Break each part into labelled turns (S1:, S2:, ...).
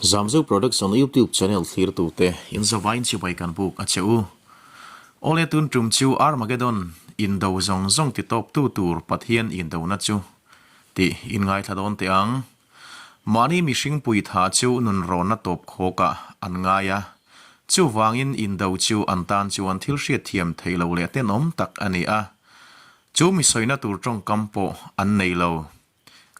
S1: Zamzo Production YouTube channel thlirtute in zavain chibai kan buk a che u. Awle tun tum chu Armageddon indo zawng zawng ti tawptu tur Pathian indona chu tih in ngaithla dawn teh ang. Mahni mihring pui tha chu nunrawnna tawp khawkah an ngai a, chuvangin indo chu an tan chuan thil hriatthiam theih loh leh tenawm tak a ni a. Chu mi sawina tur tawngkam pawh an nei lo.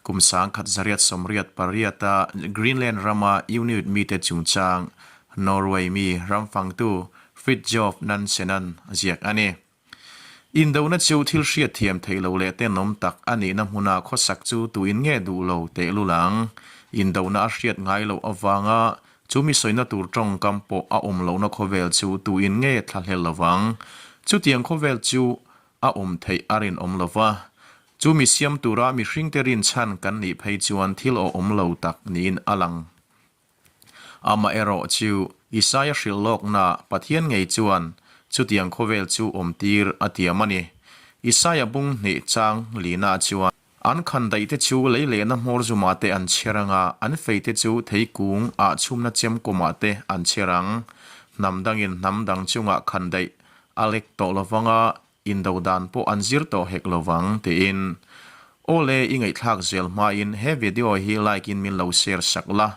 S1: Kum 1988-a Greenland rama Inuit mite chungchang Norway mi ramfangtu Fridtjof Nansen-a'n a ziak a ni. Indona chu thil hriatthiam theih loh leh tenawm tak a nihna hmuna khawsak chu tuin nge duh lo tehlul ang? Indona a hriat ngai loh avanga chu mi sawina tur tawngkam pawh a awm lohna khawvel chu tuin nge thlahlel lovang? Chutiang khawvel chu a awm theih a rinawm lo va, chu mi siam tura mihringte rinchhan kan nih phei chuan thil awhawm lo tak niin a lang. Amaherawh chu Isaia hrilh lawkna Pathian ngei chuan chutiang khawvel chu awmtir a tiam a ni. Isaia bung hnih chang lina chuan, An khan daihte chu lei lehna hmawr zumah te an chher ang a, an feite chu thei kung ah chhumna chem kawmah te an chher ang. Hnam dangin hnam dang chungah khan daih a lek tawh lovang a, indo dan pawh an zir tawh hek lovang, tiin. Awle, i ngaihthlak zel hmain he video hi like in min lo share sak la,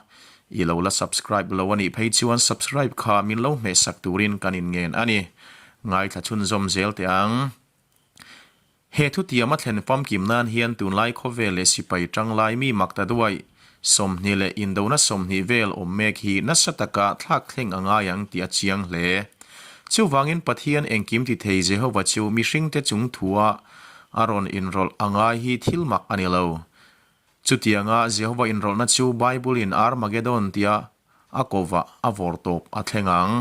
S1: i lo la subscribe lo a nih phei chuan subscribe kha min lo hmeh sak turin kan inngen a ni. Ngaithla chhunzawm zel teh ang. He thutiam a thlen famkim nan hian tunlai khawvel leh sipai tanglai mi mak ta duai 20 leh indona 20 vel awm mek hi nasa taka thlak thleng a ngai ang tih a chiang hle. Chuvangin Pathian engkim ti thei Jehova chu mihringte chung thua a rawn inrawlh a ngai hi thil mak a ni lo. Chutianga Jehova inrawlhna chu Bible-in Armageddon tia A kovah a vawr tawp a thleng ang.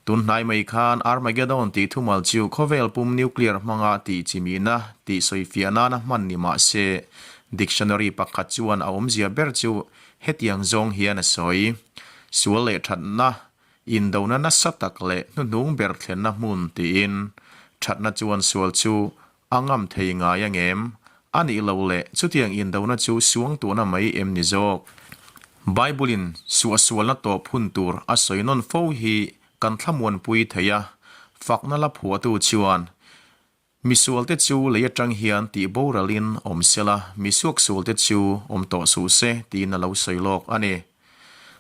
S1: Tun hnai mai khan Armageddon tih thumal chu khawvel pum nuclear hmanga tih chimihna tih sawifiah nana hman ni mah se, dictionary pakhat chuan a awmzia ber chu hetiang zawng hian a sawi, Sual leh thatna, indona nasa tak leh hnuhnung ber thlenna hmun tiin. Thatna chuan sual chu a ngam thei ngai ang em? A nih loh leh chutiang indona chu suangtuahna mai em ni zawk? Bible-in suahsualna tawp hun tur a sawi nawn fo hi kan thlamuanpui thei a, fakna la phuahtu chuan, Misualte chu lei atang hian tih boralin awm sela, misuaksualte chu awm tawh suh se, tiin a lo sawi lawk a ni.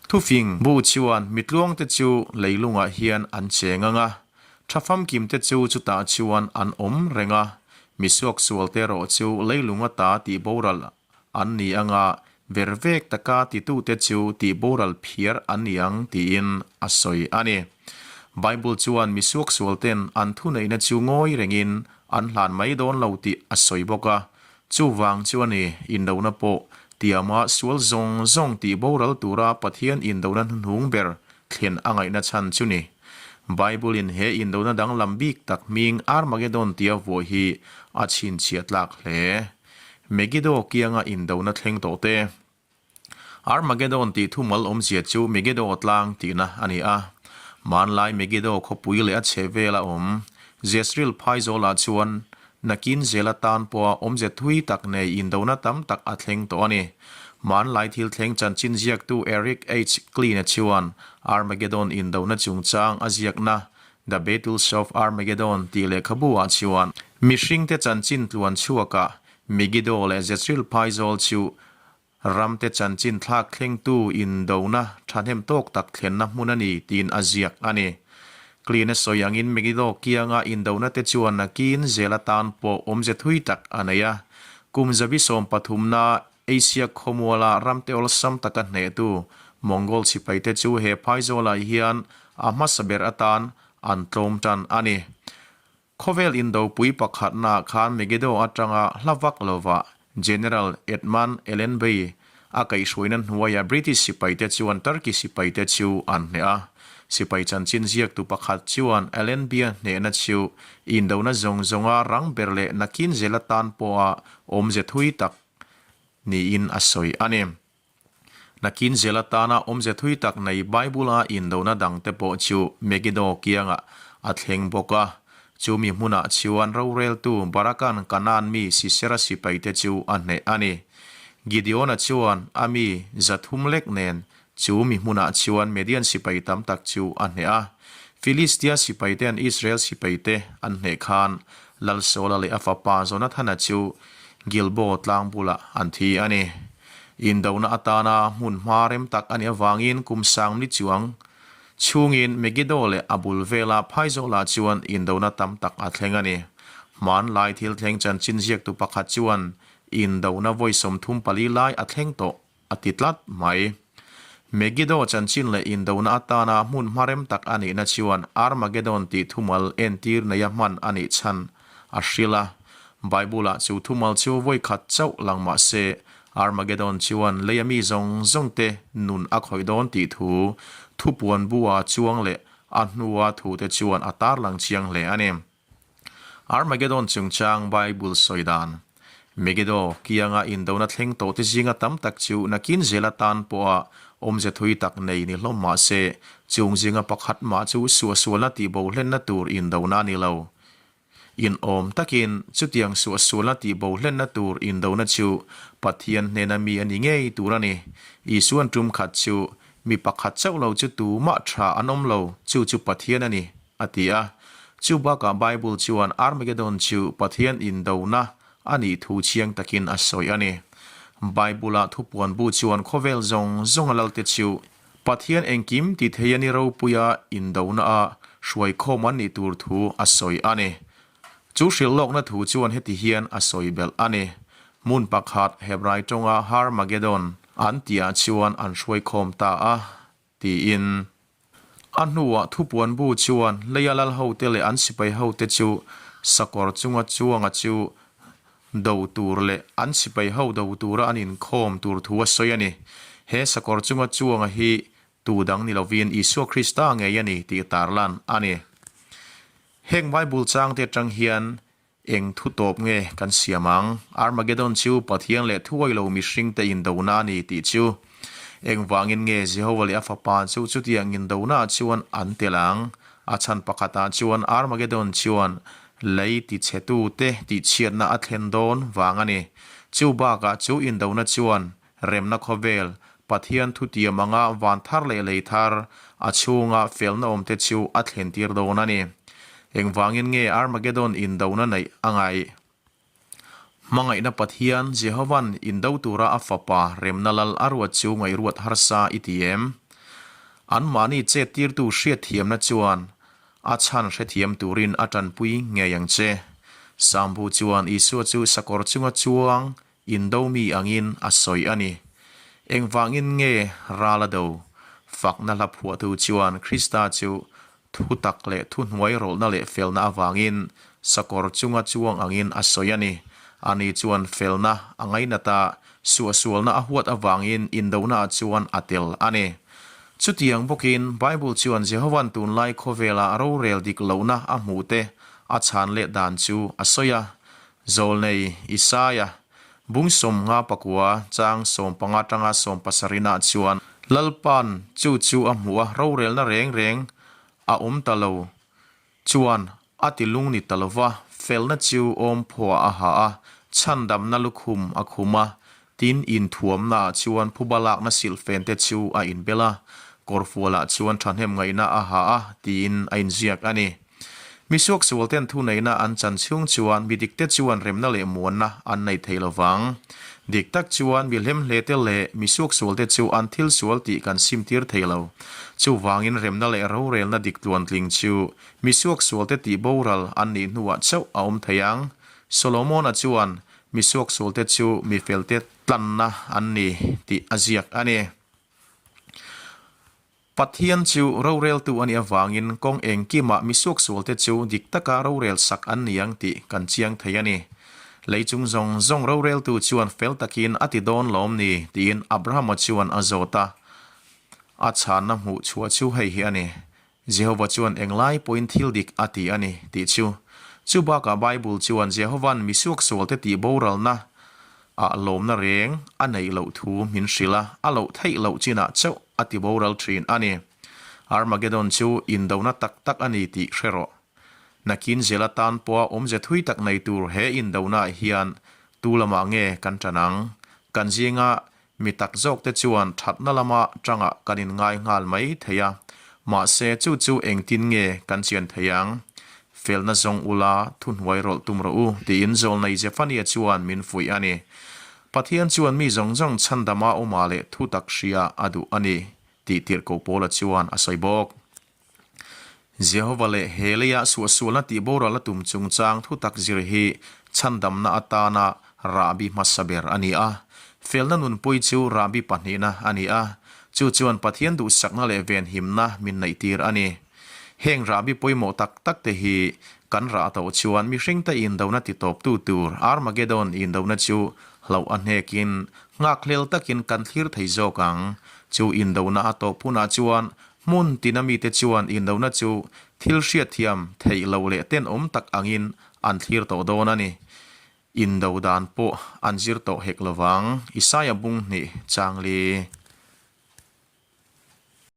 S1: Thufing bu chuan mitluangte chu leilungah hian an cheng ang a, tha famkimte chu chutah chuan an awm reng a, misuaksualte erawh chu leilung ata tih boral an ni ang a, vervek taka titute chu tih boral phiar an ni ang tiin a sawi a ni. Bible chuan misuaksualten an thuneihna chu ngawi rengin an hlan mai dawn lo tih a sawi bawk a, Chuvang chu a ni, indona pawh tiama sual zawng zawng tih boral tura Pathian indona hnuhnung ber thlen a ngaihna chhan chu ni. Bible-in he indona danglam bik tak hming Armageddon tia vuah hi a chhinchhiah tlak hle. Megiddo kianga indona thleng tawh te. Armageddon tih thumal awmzia chu Megiddo tlang tihna a ni a. Hmanlai Megiddo khawpui leh a chhehvela awm Jezreel phaizawlah chuan nakin zela tan pawha awmze thui tak nei indona tam tak a thleng tawh a ni. Hmanlai thil thleng chanchin ziaktu Eric H. Kline chuan Armageddon indona chungchang a ziakna The Battles of Armageddon tih lehkhabu-ah chuan mihringte chanchin tluan chhuakah Megiddo leh Jezreel phaizawl chu Ramte chanchin thlak thlengtu indona thahnem tawk tak thlenna hmun a ni tiin a ziak a ni. Clean a sawi angin Megiddo kianga indona te chuan nakin zel atan pawh awmze thui tak a nei a. Kum zabi sawmpathumna Asia khawmuala ramte awlsam taka hnehtu Mongol sipaite chu he phaizawlah hian a hmasa ber atan an tlawm tan a ni. Khawvel indopui pakhatnaah khan Megiddo atanga hla vak lovah General Edmund Allenby a kaihhruaina hnuaia British sipaite chuan Turkey sipaite chu an hneh a. Sipai chanchin ziaktu pakhat chuan Allenby-a hnehna chu indona zawng zawnga rang ber leh nakin zel atan pawha awmze thui tak niin a sawi a ni. Nakin zel atana awmze thui tak nei Bible-a indona dangte pawh chu Megiddo kiangah a thleng bawk a. Chu mi hmunah chuan roreltu Barakan Kanaan mi Sisera sipaite chu a hneh a ni. Gideon-a chuan a mi 300 lek nen. Chu mi hmunah chuan Median sipai tam tak chu a hneh a. Filistia sipaite'n Israel sipaite an hneh khan Lal Saula leh a fapa Jonathana chu Gilboa tlang bulah an thi a ni. Indona atana hmun hma rem tak a nih avangin kum sangli chuang chhungin Megiddo leh a bul vela phaizawlah chuan indona tam tak a thleng a ni. Hmanlai thil thleng chanchin ziaktu pakhat chuan indona vawi 34 lai a thleng tawh a ti tlat mai. Megiddo chanchin leh indona atana hmun hmarem tak a nihna chuan Armageddon tih thumal entir neia hman a nih chhan a hrilh a. Bible-ah chu thumal chu vawi khat chauh lang mah se, Armageddon chuan leia mi zawng zawngte nun a khawih dawn tih thu thupuan bu-a chuang leh a hnua thute chuan a tarlang chiang hle a ni. Armageddon chungchang Bible sawi dan. Megiddo kianga indona thleng tawhte zinga tam tak chu nakin zel atan pawha awmze thui tak nei ni hlawm mah se, chung zinga pakhat mah chu suahsualna tihbo hlenna tur indona a ni lo. Inawm takin chutiang suahsualna tihbo hlenna tur indona chu Pathian hnena mi a ni ngei tur a ni. Isuan tum khat chu mi pakhat chauh lo chu tumah tha an awm lo, chu chu Pathian a ni. A ti a. Chu bakah Bible chuan Armageddon chu Pathian indona a nih thu chiang takin a sawi a ni. Bible-a thupuan bu chuan khawvel zawng zawnga lalte chu Pathian engkim ti thei a ni ropuia indona a hruaikhawm an nih tur thu a sawi a ni. Chu hrilhlawkna thu chuan heti hian a sawi belh a ni, Hmun pakhat Hebrai tawnga Har-Magedon an tihah chuan an hruaikhawm ta a, tiin. A hnuah thupuan bu chuan leia lal hote leh an sipai hote chu sakawr chunga chuanga chu do tur leh an sipai ho do tura an inkhawm tur thu a sawi a ni. He sakawr chunga chuanga hi tu dang ni lovin Isua Krista ngei a ni tih tarlan a ni. Heng Bible changte atang hian Eng thu tawp nge kan siam ang? Armageddon chu Pathian leh thuai lo mihringte indona a ni tih chu. Engvangin nge Jehovah leh a Fapa chu chutiang indonaah chuan an tel ang? A chhan pakhatah chuan Armageddon chuan lei tichhetute tihchhiatna a thlen dawn vang a ni. Chu bakah chu indona chuan Remna khawvel, Pathian thutiam anga van thar leh lei thar, a chhunga felna awmte chu a thlentir dawn a ni. Engvangin nge Armageddon indona neih a ngaih? Hmangaihna Pathian, Jehova'n indo tura a Fapa remna lal a ruat chu ngaihruat harsa i ti em? Anmahni chettirtu hriatthiamna chuan a chhan hrethiam turin a tanpui ngei ang che. Sambu chuan Isua chu sakawr chunga chuang Indo mi angin a sawi a ni. Engvangin nge ral a do? Fakna hla phuahtu chuan Krista chu thu tak leh thu hnuai rawlhna leh felna avangin sakawr chunga chuang angin a sawi a ni. Ani chuan felna a ngainat a, suahsualna a huat avangin indonaah chuan a tel a ni. Chutiang bawkin Bible chuan Jehova'n tunlai khawvela rorel dik lohna a hmuhte a chhan leh dan chu a sawi a. Zawlnei Isaia bung 59 chang 15 atanga 70 ah chuan Lalpa'n chu chu a hmuh a, rorelna reng reng a awm ta lo chuan a ti lung ni ta lo va, felna chu awm phuah a ha a, chhandamna lukhum a khum a, tin inthuamna ah chuan phuba lakna silhfente chu a inbel a, kawrfualah chuan thahnem ngaihna a ha a tiin a inziak a ni. Mi suaksualten thuneihna an chan chhung chuan mi dikte chuan remna leh muanna an nei thei lo vang. Dik tak chuan mi hlemhlete leh mi suaksualte chu an thil sual tih kan simtir thei lo. Chuvangin remna leh rorelna dik tluantling chu mi suaksualte tih boral an nih hnuah chauh a awm thei ang. Solomon-a chuan mi suaksualte chu mi felte tlanna an ni tih a ziak a ni. Pathian chu roreltu a nih avangin kawng engkimah mi suaksualte chu dik taka rorel sak an ni ang tih kan chiang thei a ni. Lei chung zawng zawng roreltu chuan fel takin a ti dawn lawm ni tiin Abrahama chuan a zawt a. A chhanna hmuh chhuah chu hei hi a ni, Jehova chuan englai pawhin thil dik a ti a ni tih chu. Chu bakah Bible chuan Jehova'n mi suaksualte tih boralna ah lawmna reng a neih loh thu min hrilh a, a loh theih loh chinah chauh a ti boral thin a ni. Armageddon chu indona tak tak a ni tih hre rawh. Nakin zel atan pawha awmze thui tak nei tur he indonaah hian tu lamah nge kan tan ang? Kan zinga. Mi tak zawkte chuan thatna lama tangah kan inngai nghal mai thei a, mahse chu chu engtin nge kan chian thei ang? Felna zawng ula thuhnuai rawlh tum rawh u, tiin Zawlnei Zephaniah chuan min fuih a ni. Pathian chuan mi zawng zawng chhandama awma leh thutak hria a duh a ni, tih tirhkoh Paula chuan a sawi bawk. Jehova leh he leia suahsualna tihboral a tum chungchang thutak zir hi chhandamna atana rahbi hmasa ber a ni a. Felna nunpui chu rahbi pahnihna a ni a, chu chuan Pathian duhsakna leh venhimna min neihtir a ni. Heng rahbi pawimawh tak takte hi kan rah tawh chuan mihringte indona titawptu tur Armageddon indona chu hlauh a hnekin nghakhlel takin kan thlir thei zawk ang. Chu indona a tawp hunah chuan Hmun tina mite chuan indona chu thil hriatthiam theih loh leh tenawm tak angin an thlir tawh dawn a ni. Indo dan pawh an zir tawh hek lovang, Isaia bung hnih chang li.